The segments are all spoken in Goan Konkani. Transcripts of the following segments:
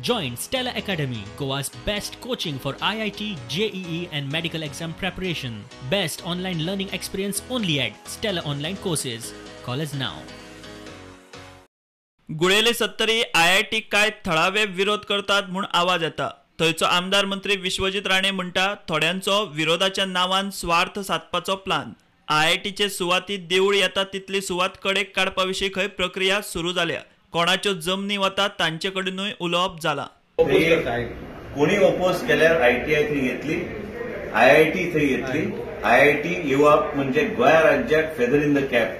Join Stella Academy, Goa's best coaching for IIT, JEE and medical exam preparation. Best online learning experience only at Stella Online Courses. Call us now. Guleli Sattari IIT काय थळावे विरोध करतात म्हूण आवाज येता. थंयचो आमदार मंत्री विश्वजीत राणे म्हणटा थोड्यांचो विरोधाच्या नांवान स्वार्थ सादपाचो प्लान. आयआयटीचे सुवातीत देवूळ येता तितली सुवात कडेक काडपा विशीं खंय प्रक्रिया सुरू जाल्या. कोणाच्यो जमनी वता तांचे कडेनूय उलोवप जाला. कोणी ओपोज केल्यार आयटीआय थंय येतली, आयआयटी थंय येतली. आयआयटी येवप म्हणजे गोंय राज्याक फेदर इन the cap.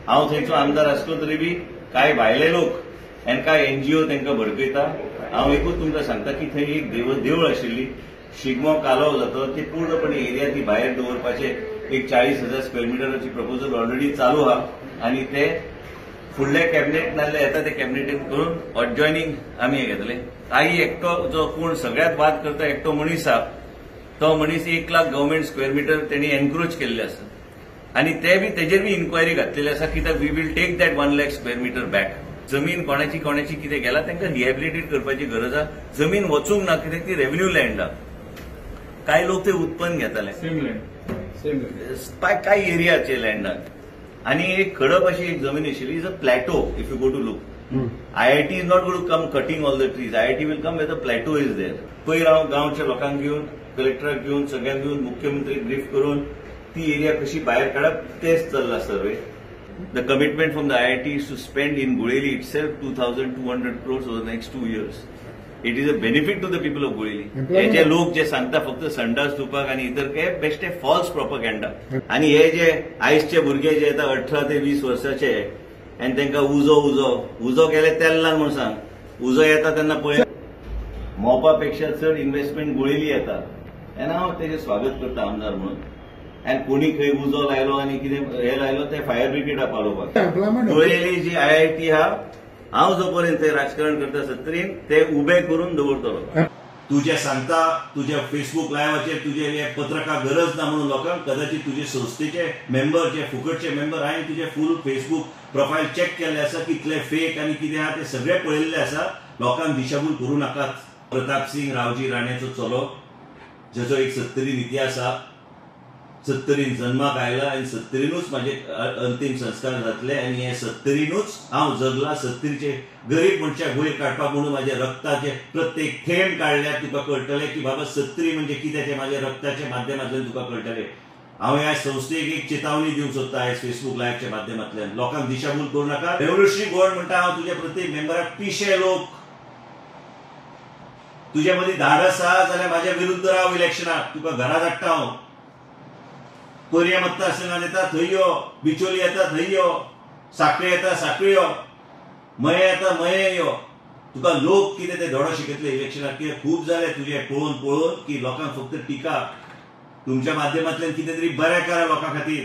हांव थंयचो आमदार आसलो तरी बी कांय भायले लोक आनी कांय एनजीओ तांकां भडकयता. हांव एकूच तुमकां सांगता की थंय एक देवूळ आशिल्ली, शिगमो कालो जातो, ती पूर्णपणे एरिया ती भायर दवरपाचे एक 40,000 स्क्वेअर मिटराची प्रपोजल ऑलरेडी चालू आहा आनी ते फुडले कॅबिनेट नाल्यार येता ते कॅबिनेटीन करून अडजॉयनींग आमी हे घेतले. आई एकटो जो कोण सगळ्यात वाद करता एकटो मनीस आहा, तो मनीस 1 लाख गव्हर्मेंट स्क्वेअर मिटर तेणी एनक्रोच केल्ले आसा आनी ते बी तेजेर बी इन्क्वायरी घातलेली आसा कित्याक we will take that 1 lakh square metre back. जमीन कोणाची कोणाची कितें गेला तांकां रिहेबिलिटेट करपाची गरज आहा. जमीन वचूंक ना कित्याक ती रेव्हेन्यू लँड आहा. कांय लोक ते उत्पन्न घेताले कांय एरियाचे लँडाक. आनी एक खडप अशी एक जमीन आशिल्ली, is a plateau. If you go to look, IIT is not go to come cutting all the trees. IIT will come where the plateau is there. पयर हांव गांवच्या लोकांक घेवन, कलेक्टराक घेवन, सगळ्यांक घेवन मुख्यमंत्री ब्रीफ करून ती एरिया कशी भायर काडप तेच चल्ला survey. The commitment from the IIT is to spend in Guleli itself 2,200 crores over the next 2 years. It is a benefit to the people of Guleli. हे जे लोक जे सांगता फक्त संडास धुवपाक आनी इतर काय बेश्टे फॉल्स प्रोपगेंडा. आनी हे जे आयजचे भुरगे जे येता 18 ते 20 वर्साचे आनी तांकां उजो उजो उजो केले तेल्लान म्हूण सांग, उजो येता तेन्ना पळय मोपा पेक्षा चड इन्व्हेस्टमेंट गुळेली येता आनी हांव तेजें स्वागत करता आमदार म्हणून. आनी कोणी खंय उजो लायलो आनी कितें हे लायलो ते फायर ब्रिगेडा पालोवपाक. गुळेली जी आयआयटी आहा, हांव जो पर्यंत राजकारण करता सत्तरीन ते उबे करून दवरतलो. तुजे सांगता तुज्या फेसबूक लायव्हाचेर तुजे हे पत्रका गरज ना म्हणून लोकांक कदाचित तुजे संस्थेचे मेंबर जे फुकटचे मेंबर हांवें तुजे फूल फेसबूक प्रोफायल चॅक केल्ले आसा, कितले फेक आनी कितें आहा ते सगळे पळयल्ले आसा. लोकांक दिशाभूल करूं नाकात. प्रताप सिंग रावजी राणेचो चलो जेचो एक सत्तरीन इतिहास आहा, सत्तरीन जन्माक आयला आनी सत्तरीनूच म्हाजे अंतीम संस्कार जातले आनी हे सत्तरीनूच हांव जगला. सत्तरीचे गरीब मनशाक वयर काडपाक म्हणून म्हाज्या रक्ताचे प्रत्येक थेंब काडल्यार तुका कळटलें की बाबा सत्तरी म्हणजे कितें तें म्हाज्या रक्ताच्या माध्यमांतल्यान तुका कळटलें. हांव ह्या संस्थेक एक चेतावणी दिवंक सोदता आयज फेसबूक लायव्हच्या माध्यमांतल्यान, लोकांक दिशाभूल करूं नाका. रेव्होल्युशनरी गोवन म्हणटा हांव तुज्या प्रत्येक मेंबराक, पिशे लोक तुज्या मदीं धाडस आहा जाल्यार म्हाज्या विरुद्ध राव इलेक्शनाक, तुका घरा धाडटा हांव. कोरिया मतदारसंघात येता थंय यो, बिचोली येता थंय यो, साखळे येता साखळे यो, मये येता मये यो. तुका लोक कितें ते धडो शिकयतले इलेक्शनाक. कित्याक खूब जालें तुजें पळोवन पळोवन की लोकांक फक्त टिका. तुमच्या माध्यमांतल्यान कितें तरी बरें करा लोकां खातीर.